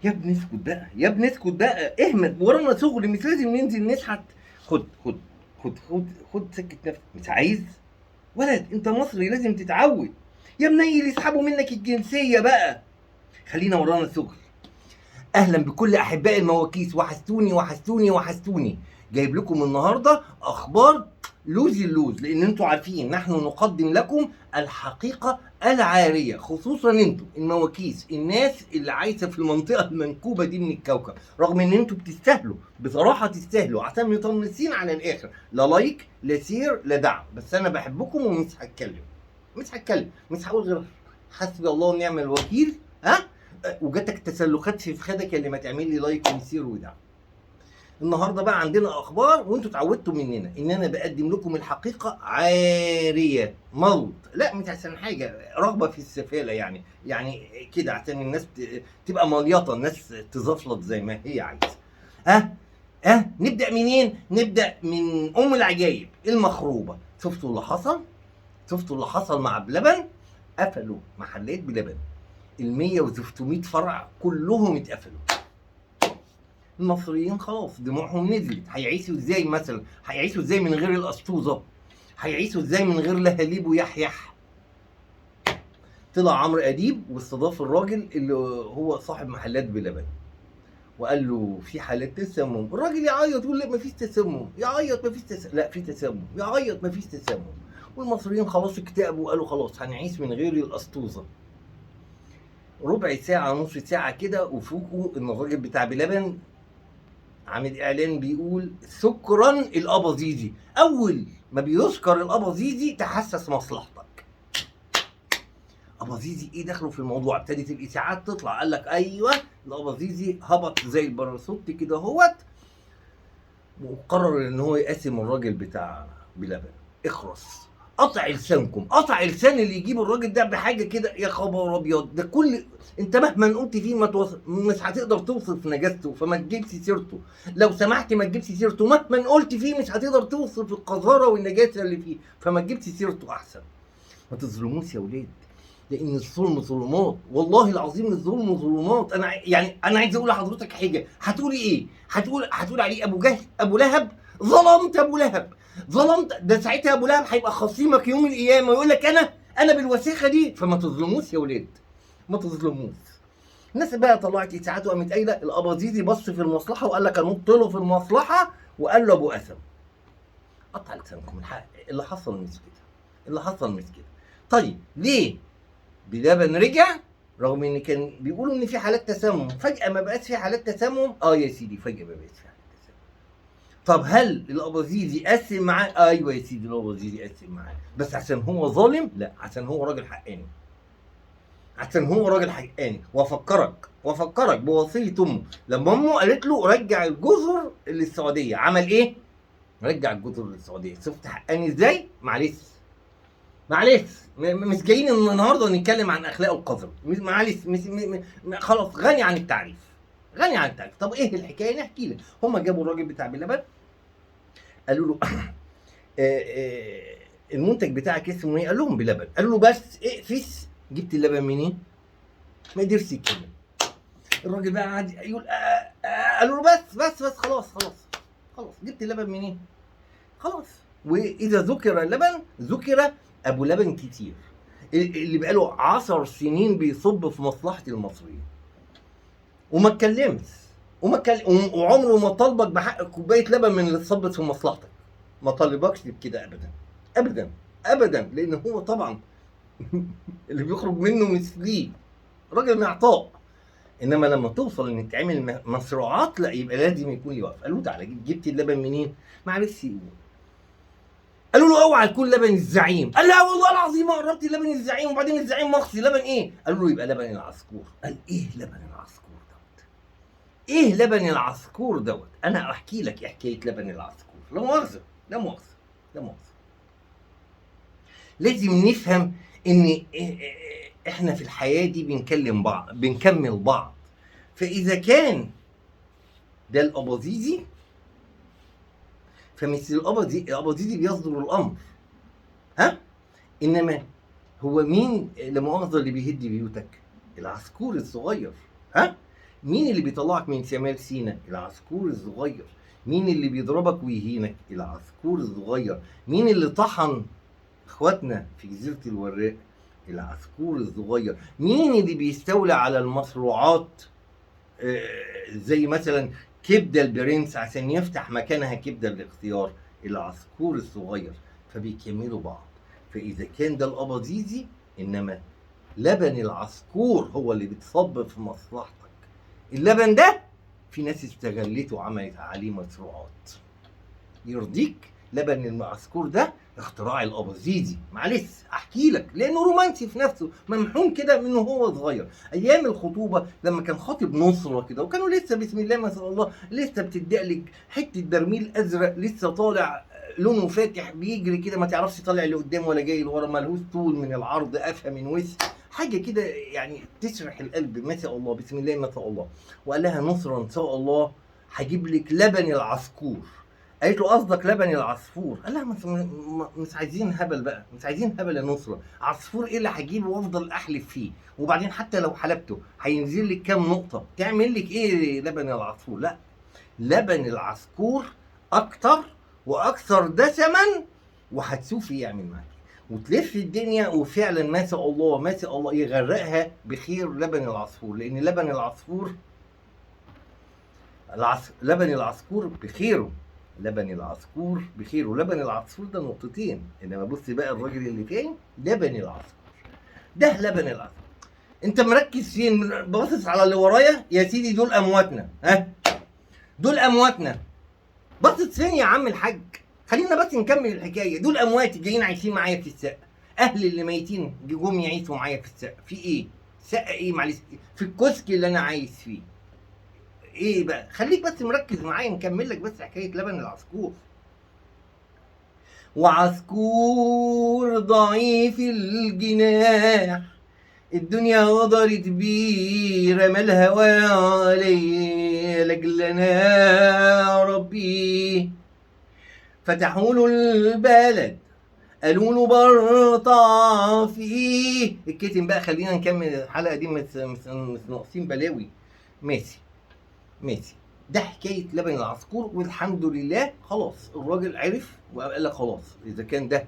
يا ابني اسكت بقى، يا ابني اسكت بقى، اهمل ورانا شغل، مش لازم ننزل نشحت. خد خد خد خد خد سكت نفسك، مش عايز؟ ولد انت مصري لازم تتعود. يا منيل يسحبوا منك الجنسية بقى. خلينا ورانا شغل. اهلا بكل احباء المواكيس، وحشتوني وحشتوني وحشتوني. جايب لكم النهارده اخبار لوز اللوز، لان انتوا عارفين نحن نقدم لكم الحقيقة العارية، خصوصا انتوا المواكيس، الناس اللي عايشه في المنطقة المنكوبه دي من الكوكب، رغم ان انتوا بتستاهلوا، بصراحة تستاهلوا، عشان مطنسين على الاخر، لا like لا share لا دعم، بس انا بحبكم ومش هتكلم، مش هتكلم، مش هقول غير حسبي الله ونعم الوكيل. ها وجاتك تسلخات في فخدك اللي ما تعمل لي like و share ودعم. النهارده بقى عندنا اخبار، وانتوا اتعودتوا مننا ان انا بقدم لكم الحقيقة عارية ملط، لا مش عشان حاجة، رغبة في السفاله يعني كده عشان الناس تبقى مليطه، الناس تزفلط زي ما هي عايزه. ها ها نبدا منين؟ نبدا من ام العجايب المخروبه. شفتوا اللي حصل؟ شفتوا اللي حصل مع بلبن؟ قفلوا محلات بلبن، ال 100 و 300 فرع كلهم اتقفلوا. المصريين خلاص دموعهم نزلت، هيعيشوا ازاي مثلا؟ هيعيشوا ازاي من غير الاسطوزه؟ هيعيشوا ازاي من غير لهاليب ويحيح؟ طلع عمرو اديب واستضاف الراجل اللي هو صاحب محلات بلبن وقال له في حالات تسمم. الراجل يعيط يقول لا مفيش تسمم، يعيط مفيش تسمم، لا في تسمم، يعيط مفيش تسمم. والمصريين خلاص اكتئبوا وقالوا خلاص هنعيش من غير الاسطوزه. ربع ساعة نص ساعة كده وفوقوا ان الراجل بتاع بلبن عامل اعلان بيقول شكرا الابازيزي. اول ما بيذكر الابازيزي تحسس مصلحتك. ابازيزي ايه دخله في الموضوع؟ ابتدت الاشاعات تطلع، قال لك ايوه الابازيزي هبط زي الباراشوت كده اهوت، وقرر ان هو يقاسم الراجل بتاع بلبن. اخرس، قطع لسانكم، قطع لسان اللي يجيب الراجل ده بحاجة كده. يا خبر ابيض، ده كل انت مهما قلت فيه ما مش هتقدر توصف نجاسته، فما تجيبش سيرته لو سمحت، ما تجيبش سيرته. مهما قلت فيه مش هتقدر توصف القذاره والنجاسة اللي فيه، فما تجيبش سيرته احسن. ما تظلموش يا ولاد، لان الظلم ظلمات، والله العظيم الظلم ظلمات. انا يعني انا عايز اقول لحضرتك حاجة، هتقولي ايه؟ هتقول عليه ابو جهل، ابو لهب؟ ظلمت ابو لهب، ظلمت ده. ساعتها ابو لهب هيبقى خصيمك يوم القيامة ويقول لك انا بالوسيخه دي. فما تظلموش يا ولاد، ما تظلموش. الناس بقى طلعت اشاعات وقامت قايله الابازيزي بص في المصلحة وقال لك انط له في المصلحة، وقال له ابو قسم. قطع لسانكم، الحق اللي حصل مش كده، اللي حصل مش كده. طيب ليه بلبن رجع رغم ان كان بيقولوا ان في حالات تسمم؟ فجاة ما بقاش في حالات تسمم. اه يا سيدي فجاة ما بقاش في حالات تسمم. طب هل الابازيزي قسم معاه؟ ايوه يا سيدي الابازيزي قسم معاه، بس عشان هو ظالم؟ لا، عشان هو راجل حقاني، عشان هو راجل حقاني. وافكرك بوصية امه لما امه قالت له رجع الجزر للسعودية، عمل ايه؟ رجع الجزر للسعودية. شفت حقاني ازاي؟ معلش معلش، مش جايين النهارده نتكلم عن اخلاقه القذرة، معلش، مش خلاص غني عن التعريف، غني عن التعريف. طب ايه الحكاية؟ نحكي لك. هما جابوا الراجل بتاع بلبن قالوا له المنتج بتاعك اسمه ايه؟ قال لهم بلبن. قالوا له بس اقفش، جبت اللبن منين؟ ما قدرش يتكلم. الراجل بقى قعد يقول قالوا له بس بس بس خلاص خلاص خلاص، جبت اللبن منين؟ خلاص. واذا ذكر اللبن ذكر ابو لبن كتير، اللي بقاله 10 سنين بيصب في مصلحة المصريين وما اتكلمش وعمره ما طالبك بحق كوباية لبن من اللي اتصبت في مصلحتك، ما طالبكش بكده ابدا ابدا ابدا، لان هو طبعا اللي بيخرج منه مش ليه، راجل معطاء. انما لما توصل ان تعمل مشروعات لا، يبقى لازم يكون ليه وقف. قالوا تعالى جبت اللبن منين؟ ما عرفش يقول. قالوا له اوعى يكون لبن الزعيم. قال لا والله العظيم ما قربت لبن الزعيم، وبعدين الزعيم مخصي لبن ايه؟ قالوا له يبقى لبن العسكور. قال ايه لبن العسكور دوت؟ ايه لبن العسكور دوت؟ انا احكي لك حكاية لبن العسكور. لا مؤاخذة لا مؤاخذة لا مؤاخذة، لازم نفهم ان احنا في الحياة دي بنكلم بعض، بنكمل بعض. فاذا كان ده الابازيزي، فمثل الابازيزي بيصدر الامر، ها؟ انما هو مين لا مؤاخذة اللي بيهد بيوتك؟ العسكور الصغير، ها؟ مين اللي بيطلعك من شمال سينا؟ العسكور الصغير. مين اللي بيضربك ويهينك؟ العسكور الصغير. مين اللي طحن اخواتنا في جزيرة الوراق؟ العسكور الصغير. مين اللي بيستولى على المشروعات زي مثلا كبدة البرنس عشان يفتح مكانها كبدة الاختيار؟ العسكور الصغير. فبيكملوا بعض. فإذا كان ده الأباظيزي، إنما لبن العسكور هو اللي بيتصب في مصلحتك. اللبن ده في ناس استغلته وعملت عليه مشروعات. يرضيك لبن العسكور ده اختراع الأباظيزي؟ معلش احكي لك، لانه رومانسي في نفسه، ممحون كده من وهو صغير. ايام الخطوبة لما كان خاطب نصره كده، وكانوا لسه بسم الله ما شاء الله لسه بتدقلك حتة برميل ازرق لسه طالع لونه فاتح بيجري كده، ما تعرفش طالع لقدام ولا جاي لورا، ملهوش طول من العرض، قفا من وش، حاجة كده يعني تشرح القلب ما شاء الله بسم الله ما شاء الله. وقال لها نصره ان شاء الله هجيب لك لبن العصفور. قالت له قصدك لبن العصفور؟ قال لها مش عايزين هبل بقى، مش عايزين هبل يا نصره، عصفور ايه اللي هجيبه وافضل احلف فيه؟ وبعدين حتى لو حلبته هينزل لك كام نقطة، تعمل لك ايه لبن العصفور؟ لا، لبن العصفور اكتر واكثر دسما، وهتشوفي يعمل معاك وتلف الدنيا. وفعلا ما شاء الله ما شاء الله يغرقها بخير لبن العصفور، لان لبن العصفور لبن العصفور بخيره، لبن العصفور بخيره. لبن العصفور ده نقطتين، انما بص بقى الراجل اللي تاني لبن العصفور ده لبن العصفور. انت مركز فين؟ باصص على اللي ورايا يا سيدي، دول امواتنا، ها دول امواتنا. باصص فين يا عم الحاج؟ خلينا بس نكمل الحكاية. دول امواتي جايين عايشين معايا في السقه، اهل اللي ميتين جم يعيشوا معايا في السقه. في ايه؟ سقه ايه معلش؟ في الكشك اللي انا عايش فيه. ايه بقى؟ خليك بس مركز معايا نكمل لك بس حكاية لبن العصفور. وعسكور ضعيف الجناح الدنيا غدرت بيه، رمى الهوى عليه لاجل انا ربي. فتحوا له البلد قالوا له برطع فيه. الكتم بقى، خلينا نكمل الحلقة دي، مش ناقصين بلاوي. ماشي ماشي، ده حكاية لبن العصفور. والحمد لله خلاص الراجل عرف وقال لك خلاص اذا كان ده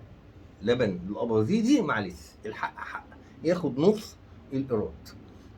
لبن الاباظيزي معلش الحق حق، ياخد نص الايراد،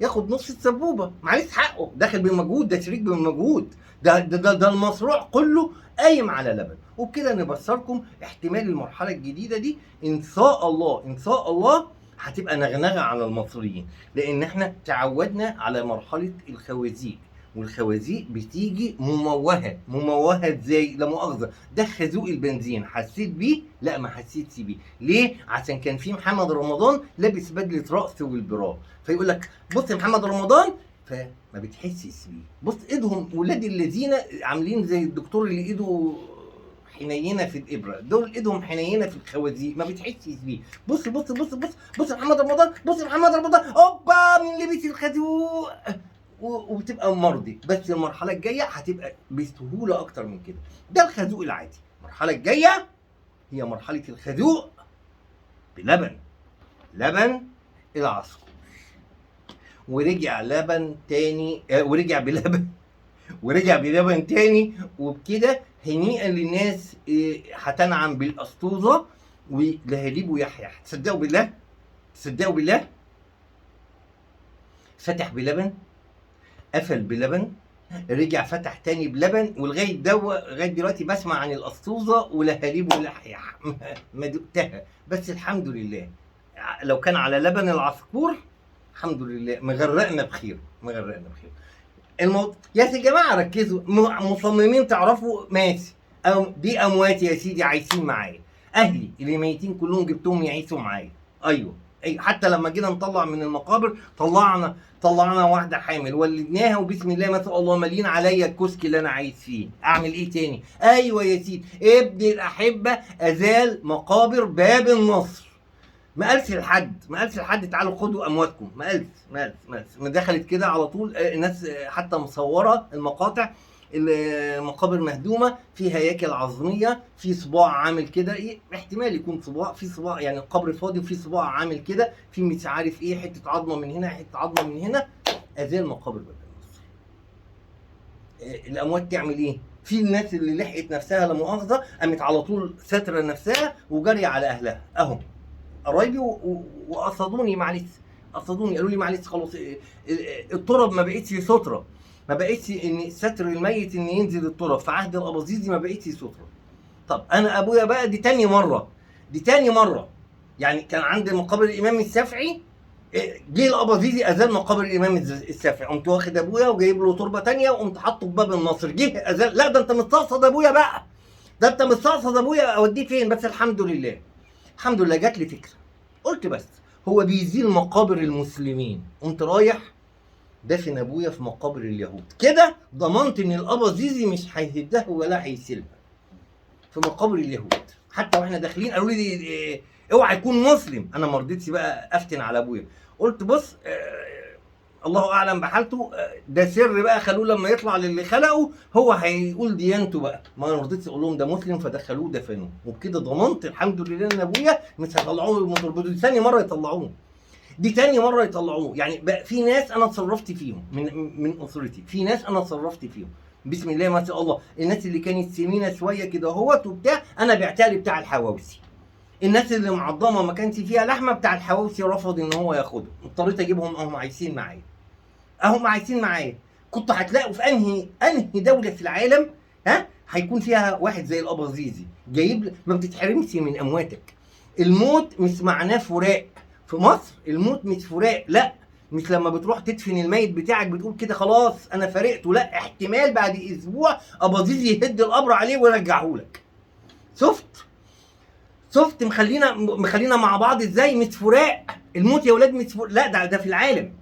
ياخد نص السبوبه، معلش حقه، داخل بمجهود، ده شريك بمجهود، ده ده ده, ده المشروع كله قايم على لبن. وبكده نبشركم احتمال المرحلة الجديدة دي ان شاء الله ان شاء الله هتبقى نغنغه على المصريين، لان احنا تعودنا على مرحلة الخوازيق، والخوازيق بتيجي مموهه. مموهه ازاي؟ لا مؤاخذة، ده خازوق البنزين، حسيت بيه؟ لا ما حسيتش بيه. ليه؟ عشان كان في محمد رمضان لابس بدله رقص والبراء، فيقول لك بص يا محمد رمضان، فما بتحسش بيه. بص ايدهم ولاد الذين عاملين زي الدكتور اللي ايده حنينه في الابره، دول ايدهم حنينه في الخوازيق، ما بتحسش بيه. بص بص بص بص بص محمد رمضان، بص محمد رمضان، اوبا مين لبس الخازوق، وبتبقى مرضي. بس المرحلة الجاية هتبقى بسهولة اكتر من كده. ده الخازوق العادي. المرحلة الجاية هي مرحلة الخازوق بلبن، لبن العصفور. ورجع لبن تاني، ورجع بلبن، ورجع بلبن تاني. وبكده هنيئا للناس هتنعم بالاسطوزه ولهاليب ويحيح. تصدقوا بالله، تصدقوا بالله، فتح بلبن، قفل بلبن، رجع فتح تاني بلبن، ولغاية لغاية دلوقتي بسمع عن الاسطوزه ولهاليب ولحيح ما دقتها. بس الحمد لله لو كان على لبن العصفور الحمد لله مغرقنا بخير، مغرقنا بخير. يا جماعة ركزوا، مصممين تعرفوا ماشي، أو دي امواتي يا سيدي عايشين معايا، اهلي اللي ميتين كلهم جبتهم يعيشوا معايا. ايوه أي، حتى لما جينا نطلع من المقابر طلعنا واحدة حامل ولدناها، وبسم الله ما شاء الله مالين عليا الكشك اللي انا عايز فيه، اعمل ايه تاني؟ ايوه يا سيدي، ابن الاحبة ازال مقابر باب النصر. ما قالش لحد، ما قالش لحد تعالوا خدوا امواتكم، ما قالش ما قالش ما قالش، ما دخلت كده على طول. الناس حتى مصوره المقاطع، المقابر مهدومه، في هياكل عظميه، في صباع عامل كده، ايه احتمال يكون صباع، في صباع يعني القبر فاضي وفي صباع عامل كده، في مش عارف ايه، حتة عظمه من هنا حتة عظمه من هنا. ازال مقابر باب النصر. الاموات تعمل ايه؟ في الناس اللي لحقت نفسها لا مؤاخذة قامت على طول ساترة نفسها وجري على اهلها، اهم قرايبي وقصدوني، معلش قصدوني، قالوا لي معلش خلاص التراب ما بقتش ستره، ما بقتش ان ستر الميت ان ينزل التراب في عهد الاباظيزي ما بقتش ستره. طب انا ابويا بقى دي تاني مرة، دي تاني مرة، يعني كان عند مقابر الامام الشافعي، جه الاباظيزي ازال مقابر الامام الشافعي، قمت واخد ابويا وجايب له تربه تانية وقمت حاطه في باب النصر، جه ازال، لا ده انت مستقصد ابويا بقى، ده انت مستقصد ابويا، اوديه فين؟ بس الحمد لله، الحمد لله جات لي فكرة، قلت بس هو بيزيل مقابر المسلمين، قمت رايح دافن ابويا في مقابر اليهود، كده ضمنت ان الاباظيزي مش هيهدها ولا هيسيلها في مقابر اليهود. حتى واحنا داخلين قالوا لي اوعى يكون مسلم، انا ما رضيتش بقى افتن على ابويا، قلت بص الله اعلم بحالته، ده سر بقى، خلوه لما يطلع للي خلقه هو هيقول ديانته بقى، ما انا رضيتش اقول لهم ده مسلم، فدخلوه دفنوه، وبكده ضمنت الحمد لله ان ابويا مش هيطلعوه من تربته. دي ثاني مرة يطلعوه، دي تاني مرة يطلعوه، يعني بقى في ناس انا اتصرفت فيهم من اسرتي، في ناس انا اتصرفت فيهم بسم الله ما شاء الله، الناس اللي كانت سمينه شوية كده اهوت وبتاع انا بعتها لي بتاع الحواوسي، الناس اللي معضمه ما كانش فيها لحمه بتاع الحواوسي رفض ان هو ياخده، اضطريت اجيبهم اهم عايشين معايا، اهم عايشين معايا. كنت هتلاقوا في انهي دولة في العالم ها هيكون فيها واحد زي الاباظيزي جايب، ما بتتحرمش من امواتك. الموت مش معناه فراق في مصر، الموت مش فراق، لا مش لما بتروح تدفن الميت بتاعك بتقول كده خلاص انا فارقته، لا احتمال بعد اسبوع اباظيزي يهد القبر عليه ويرجعه لك. شفت مخلينا مع بعض ازاي؟ مش فراق الموت يا ولاد، مش فراق، لا ده في العالم،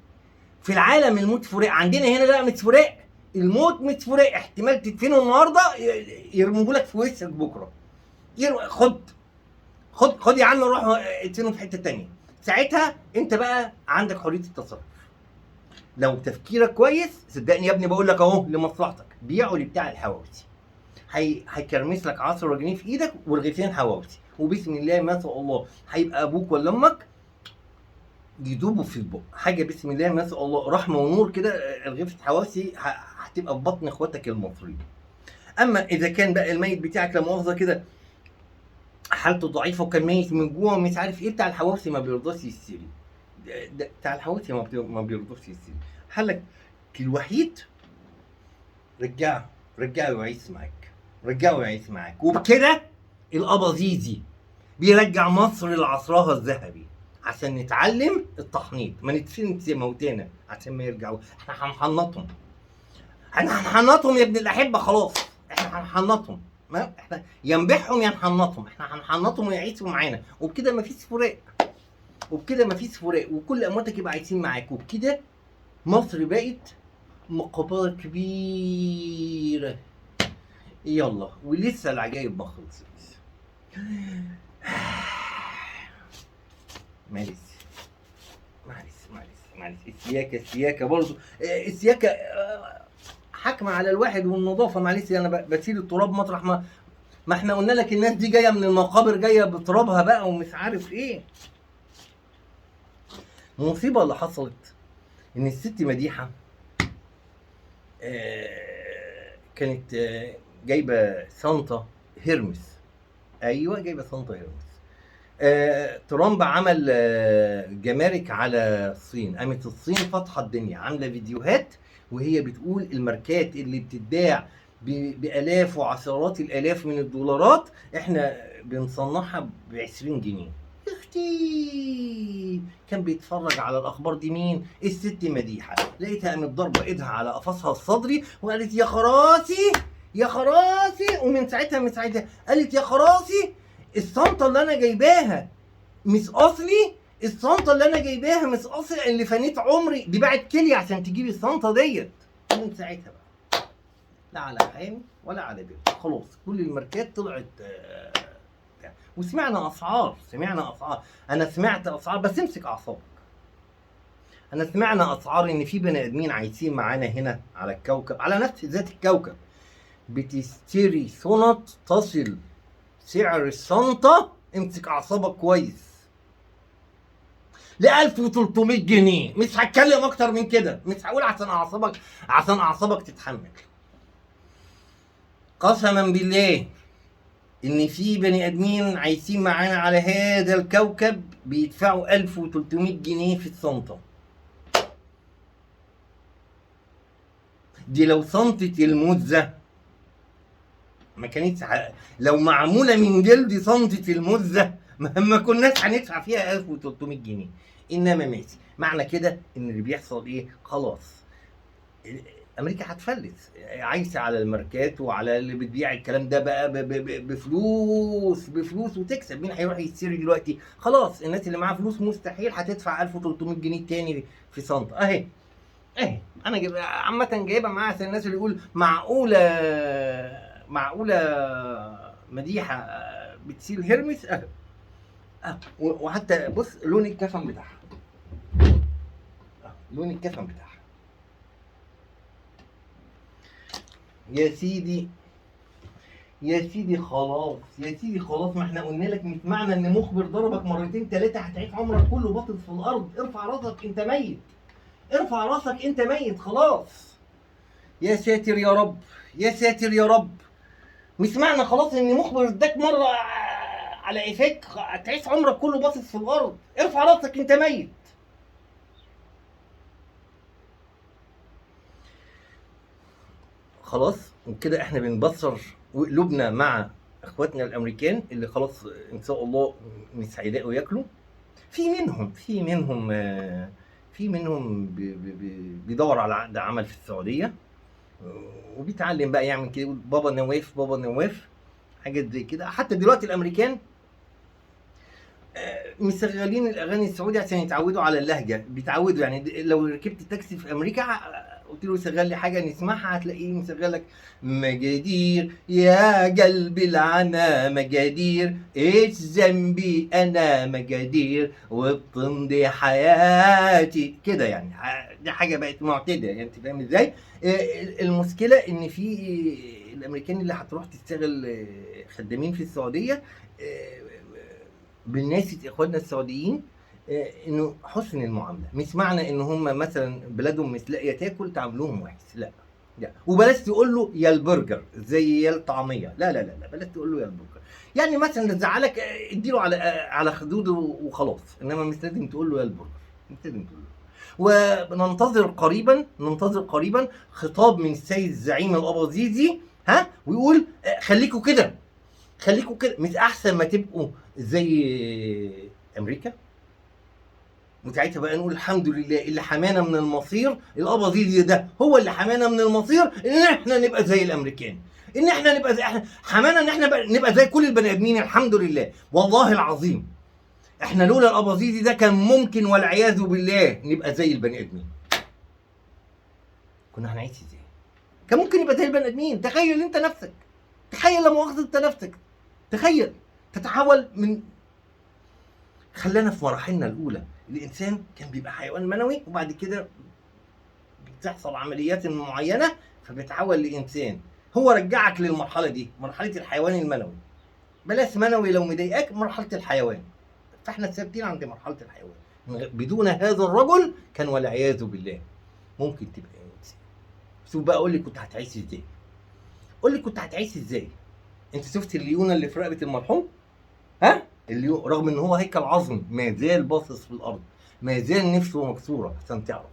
في العالم الموت فراق، عندنا هنا لا مش فراق، الموت مش فراق، احتمال تدفنه النهارده يرموه لك في وشك بكره، خد خد خد يا عم روح ادفنه في حتة تانية. ساعتها انت بقى عندك حرية التصرف لو تفكيرك كويس، صدقني يا ابني بقول لك اهو لمصلحتك، بيعه لبتاع الحواوشي، هيكرمس لك 10 جنيه في ايدك ورغيفين حواوشي، وبسم الله ما شاء الله هيبقى ابوك ولا امك يدوبوا في البق، حاجة بسم الله ما شاء الله رحمه ونور كده، رغيفه حواوشي هتبقى في بطن اخواتك المصريين. اما اذا كان بقى الميت بتاعك لا مؤاخذة كده حالته ضعيفة وكان ميت من جوه ومش عارف ايه، بتاع الحواوشي ما بيرضاش يشتري، ده بتاع الحواوشي ما بيرضاش يشتري. حلك الوحيد رجعه، رجعه يعيش معاك، رجعه يعيش معاك. وبكده الاباظيزي بيرجع مصر لعصرها الذهبي، عشان نتعلم التحنيط، ما ندفنش موتانا عشان ما يرجعوا، احنا هنحنطهم، احنا هنحنطهم يا ابن الاحبة، خلاص احنا هنحنطهم، ما احنا ينبحهم يا نحنطهم، احنا هنحنطهم ويعيشوا معانا، وبكده مفيش فراق، وبكده مفيش فراق، وكل امواتك يبقى عايشين معاك، وبكده مصر بقت مقبره كبيرة. يلا ولسه العجايب ما خلصتش. معلش معلش معلش معلش، السياكه السياكه برضه، السياكه حاكمه على الواحد والنظافة، معلش انا بشيل التراب مطرح ما احنا قلنا لك الناس دي جاية من المقابر، جاية بترابها بقى ومش عارف ايه. المصيبة اللي حصلت ان الست مديحه كانت جايبه شنطه هيرمس، ايوه جايبه شنطه هيرمس. ترامب عمل جمارك على الصين، قامت الصين فاتحة الدنيا، عامله فيديوهات وهي بتقول الماركات اللي بتتباع بالاف وعشرات الالاف من الدولارات احنا بنصنعها ب 20 جنيه. اختي كان بيتفرج على الاخبار دي مين؟ الست مديحه، لقيتها قامت ضاربه ايدها على قفصها الصدري وقالت يا خراسي يا خراسي، ومن ساعتها من ساعتها قالت يا خراسي الصنطه اللي انا جايباها مش اصلي، الصنطه اللي انا جايباها مش اصلي، اللي فنيت عمري دي باعت كلي عشان تجيب الصنطه ديت. من ساعتها بقى لا على حامي ولا على بيت، خلاص كل الماركات طلعت. وسمعنا اسعار، سمعنا اسعار، انا سمعت اسعار، بس امسك اعصابك. انا سمعنا اسعار ان في بني ادمين عايشين معانا هنا على الكوكب، على نفس ذات الكوكب، بتشتري سنط تصل سعر الشنطة، امسك اعصابك كويس، ل 1300 جنيه. مش هتكلم اكتر من كده، مش هقول عشان اعصابك، عشان اعصابك تتحمل. قسما بالله ان في بني ادمين عايشين معانا على هذا الكوكب بيدفعوا 1300 جنيه في السنطه. دي لو سنطه الموزه ما كانتش لو معمولة من جلد سنطه الموزه ما كناش هندفع فيها 1300 جنيه. انما ماشي، معنى كده ان اللي بيحصل ايه؟ خلاص امريكا هتفلس، عايشه على الماركات وعلى اللي بتبيع الكلام ده بقى بفلوس، بفلوس وتكسب. مين هيروح يشتري دلوقتي؟ خلاص الناس اللي معاها فلوس مستحيل هتدفع 1300 جنيه تاني في سنطه. اهي اهي انا عامة جايبها معاها عشان الناس اللي يقول معقولة معقولة مديحه بتشيل هرمس. اهي وحتى بص لون الكفن بتاعها، لون الكفن بتاعها. يا سيدي يا سيدي خلاص، يا سيدي خلاص، ما احنا قلنا لك مش معنى ان مخبر ضربك مرتين ثلاثة هتعيش عمرك كله باطل في الارض. ارفع راسك انت ميت، ارفع راسك انت ميت خلاص. يا ساتر يا رب، يا ساتر يا رب. مش معنى خلاص ان مخبر اداك مرة على قفاك هتعيش عمرك كله باطل في الارض. ارفع راسك انت ميت. خلاص وكده احنا بنبصر وقلوبنا مع اخواتنا الامريكان اللي خلاص ان شاء الله مش هيلاقوا ياكلوا. في منهم بيدور على عقد عمل في السعودية وبيتعلم بقى يعمل كده، يقول بابا نواف بابا نواف، حاجات زي كده. حتى دلوقتي الامريكان مشغلين الاغاني السعودي عشان يتعودوا على اللهجة، بيتعودوا يعني. لو ركبت تاكسي في امريكا قلت له شغل لي حاجة نسمعها، هتلاقيه مشغلك مجادير يا قلبي العنا مجادير، ايش ذنبي انا مجادير وبتمضي حياتي كده يعني. دي حاجة بقت معتادة يعني، انت فاهم ازاي؟ المشكلة ان في الامريكان اللي هتروح تشتغل خدامين في السعودية، بالناس اخواننا السعوديين انه حسن المعاملة، مش معنى ان هم مثلا بلادهم مش لاقيه تاكل تعاملوهم وحش، لا لا. وبلاش تقول له يا البرجر زي يا الطعمية، لا لا لا لا، بلاش تقول له يا البرجر. يعني مثلا زعلك اديله على خدوده وخلاص، انما مش لازم تقول له يا البرجر، مش لازم تقول له. وننتظر قريبا، ننتظر قريبا خطاب من السيد الزعيم الاباظيزي، ها، ويقول خليكوا كده، خليكوا كده، مش احسن ما تبقوا زي امريكا؟ وساعتها بقى نقول الحمد لله اللي حمانا من المصير، الاباظيزي ده هو اللي حمانا من المصير ان احنا نبقى زي الامريكان، ان احنا نبقى زي، احنا حمانا ان احنا نبقى زي كل البني ادمين. الحمد لله والله العظيم احنا لولا الاباظيزي ده كان ممكن والعياذ بالله نبقى زي البني ادمين. كنا هنعيش ازاي؟ كان ممكن يبقى زي البني ادمين. تخيل انت نفسك، تخيل لما مؤاخذة انت نفسك، تخيل تتحول من، خلانا في مراحلنا الاولى الانسان كان بيبقى حيوان منوي، وبعد كده بتحصل عمليات معينة فبيتحول لانسان. هو رجعك للمرحلة دي، مرحلة الحيوان المنوي. بلاش منوي لو مضايقاك، مرحلة الحيوان. فاحنا ثابتين عند مرحلة الحيوان. بدون هذا الرجل كان والعياذ بالله ممكن تبقى انسان. شوف بقى، قول لي كنت هتعيش ازاي؟ قول لي كنت هتعيش ازاي؟ انت شفت الليونه اللي في رقبة المرحوم؟ ها؟ الليون رغم ان هو هيكل عظمي ما زال باصص في الارض، ما زال نفسه مكسورة. عشان تعرف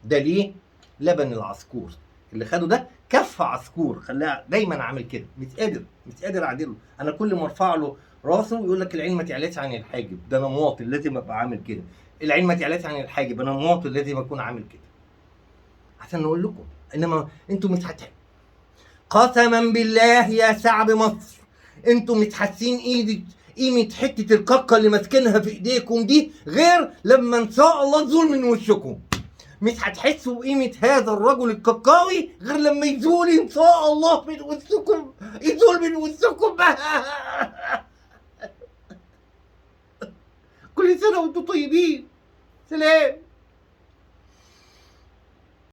ده ليه؟ لبن العسكور اللي خده ده كف عسكور، خلاه دايما عامل كده، مش قادر، مش قادر اعدله. انا كل ما ارفع له راسه يقول لك العين ما تعلاش عن الحاجب، ده انا مواطن لازم ابقى عامل كده، العين ما تعلاش عن الحاجب، انا مواطن لازم اكون عامل كده. عشان نقول لكم انما انتوا مش هتحبوا. قسما بالله يا شعب مصر انتوا مش حاسين ايدك قيمة حتة الكاكا اللي ماسكينها في ايديكم دي غير لما ان شاء الله تزول من وشكم. مش هتحسوا بقيمة هذا الرجل الكاكاوي غير لما يزول ان شاء الله من وشكم، يزول من وشكم. كل سنة وانتم طيبين. سلام.